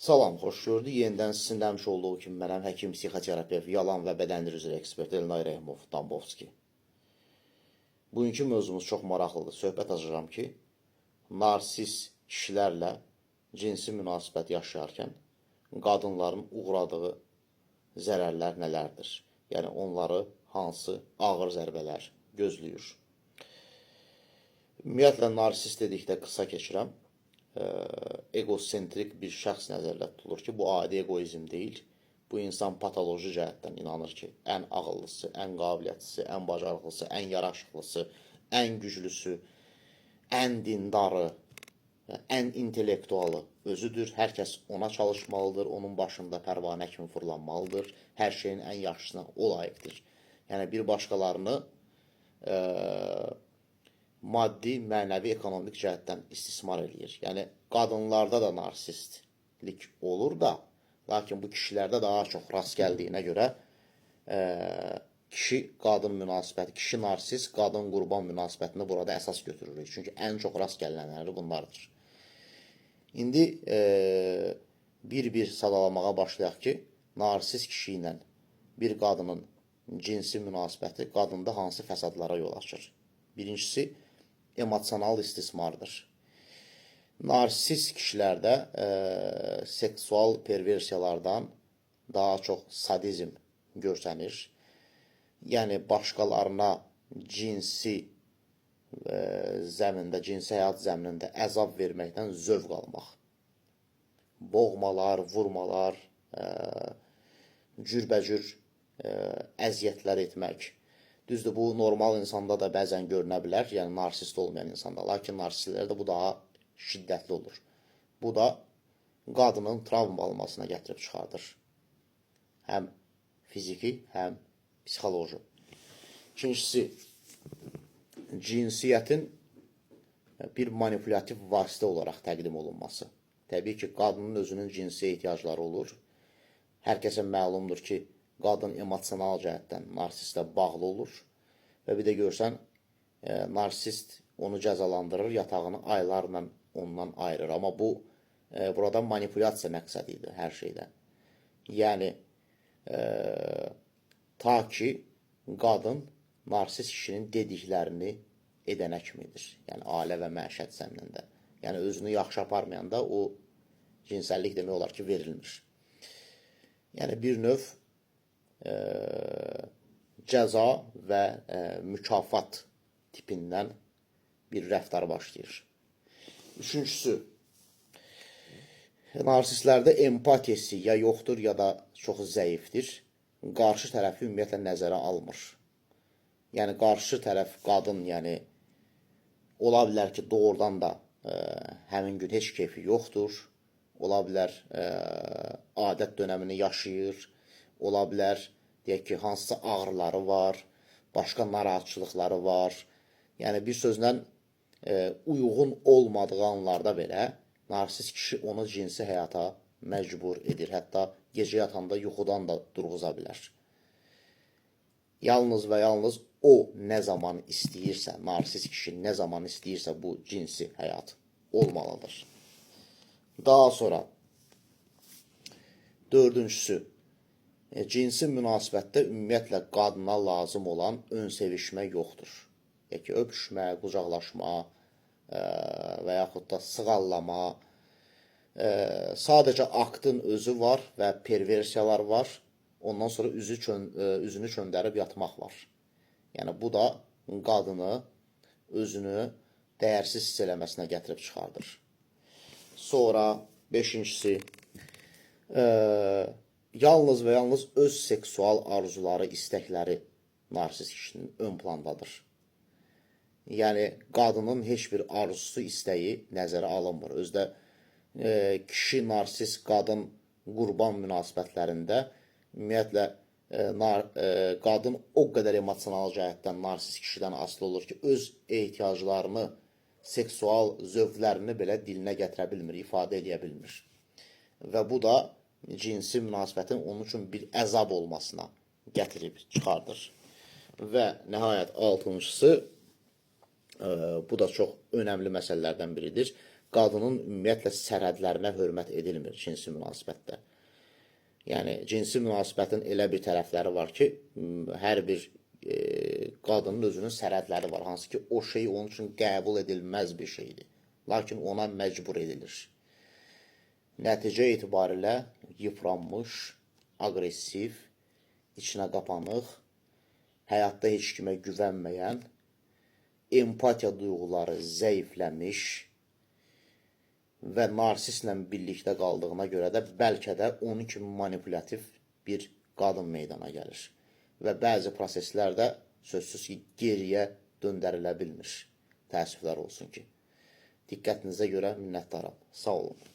Salam, xoş gördük. Yenidən sizin demiş olduğu kimi mənəm həkim, psixoterapevt, yalan və bədən dili üzrə ekspert Elnay Rəhimov Dambovski. Bugünkü mövzumuz çox maraqlıdır. Söhbət açacağam ki, narsist kişilərlə cinsi münasibət yaşayarkən qadınların uğradığı zərərlər nələrdir? Yəni onları hansı ağır zərbələr gözləyir? Ümumiyyətlə narsist dedikdə qısa keçirəm. Egosentrik bir şəxs nəzərdə tutulur ki, bu adi egoizm deyil. Bu insan patoloji cəhətdən inanır ki, ən ağıllısı, ən qabiliyyətlisi, ən bacarıqlısı, ən yaraşıqlısı, ən güclüsü, ən dindarı, ən intellektualı özüdür. Hər kəs ona çalışmalıdır, onun başında pərvanə kimi fırlanmalıdır. Hər şeyin ən yaxşısına o layiqdir. Yəni bir başqalarını maddi, mənəvi, ekonomik cəhətdən istismar eləyir. Yəni qadınlarda da narsistlik olur da, lakin bu kişilərdə daha çox rast gəldiyinə görə kişi qadın münasibəti, kişi narsist, qadın qurban münasibətini burada əsas götürürük. Çünki ən çox rast gəlinənləri bunlardır. İndi bir-bir sadalamağa başlayaq ki, narsist kişi ilə bir qadının cinsi münasibəti qadında hansı fəsadlara yol açır? Birincisi emosional istismardır. Narsist kişilərdə seksual perversiyalardan daha çox sadizm görsənir. Yəni başqalarına cinsi zəmində, cinsi həyat zəminində əzab verməkdən zövq almaq. Boğmalar, vurmalar, cürbəcür əziyyətlər etmək. Düzdür, bu normal insanda da bəzən görünə bilər, yəni narsist olmayan insanda. Lakin narsistlərdə bu daha şiddətli olur. Bu da qadının travma almasına gətirib çıxardır. Həm fiziki, həm psixoloji. İkincisi, cinsiyyətin bir manipulyativ vasitə olaraq təqdim olunması. Təbii ki, qadının özünün cinsi ehtiyacları olur. Hər kəsə məlumdur ki, qadın emosional cəhətdən narsistə bağlı olur və bir də görsən, narsist onu cəzalandırır, yatağını aylarla ondan ayırır. Amma bu burada manipulyasiya məqsədi idi hər şeydə. Yəni ta ki qadın narsist kişinin dediklərini edənə kimidir. Yəni ailə və məişət zəminində. Yəni özünü yaxşı aparmayanda o cinsəllik demək olar ki, verilmir. Yəni bir növ cəza və mükafat tipindən bir rəftar başlayır. Üçüncüsü, narsistlərdə empatiya hissi ya yoxdur, ya da çox zəifdir. Qarşı tərəfi ümumiyyətlə nəzərə almır. Yəni qarşı tərəf qadın, yəni ola bilər ki, doğrudan da həmin gün heç keyfi yoxdur. Ola bilər adət dönəmini yaşayır. Ola bilər, deyək ki, hansısa ağrıları var, başqa narahatçılıqları var. Yəni bir sözlə uyğun olmadığı anlarda belə narsist kişi onu cinsi həyata məcbur edir. Hətta gecə yatanda yuxudan da durğuza bilər. Yalnız və yalnız o nə zaman istəyirsə, narsist kişi nə zaman istəyirsə bu cinsi həyat olmalıdır. Daha sonra dördüncüsü, cinsi münasibətdə ümumiyyətlə qadına lazım olan ön sevişmə yoxdur. Yəni ki, öpüşmə, qucaqlaşma və yaxud da sığallama, sadəcə aktın özü var və perversiyalar var. Ondan sonra üzünü çöndərib yatmaq var. Yəni bu da qadını özünü dəyərsiz hiss eləməsinə gətirib çıxardır. Sonra beşincisi, yalnız və yalnız öz seksual arzuları, istəkləri narsist kişinin ön plandadır. Yəni qadının heç bir arzusu, istəyi nəzərə alınmır. Özdə kişi narsist, qadın qurban münasibətlərində ümumiyyətlə qadın o qədər emosional cəhətdən narsist kişidən asılı olur ki, öz ehtiyaclarını, seksual zövqlərini belə dilinə gətirə bilmir, ifadə eləyə bilmir. Və bu da cinsi münasibətin onun üçün bir əzab olmasına gətirib çıxardır. Və nəhayət altıncısı, bu da çox önəmli məsələlərdən biridir. Qadının ümumiyyətlə sərhədlərinə hörmət edilmir cinsi münasibətdə. Yəni cinsi münasibətin elə bir tərəfləri var ki, hər bir qadının özünün sərhədləri var, hansı ki o şey onun üçün qəbul edilməz bir şeydir. Lakin ona məcbur edilir. Nəticə etibarilə yıpranmış, aqressiv, içinə qapanıq, həyatda heç kimə güvənməyən, empatiya duyğuları zəifləmiş və narsislə birlikdə qaldığına görə də bəlkə də onun kimi manipulyativ bir qadın meydana gəlir. Və bəzi proseslər də sözsüz ki, geriyə döndərilə bilmir. Təəssüflər olsun ki. Diqqətinizə görə minnətdaram. Sağ olun.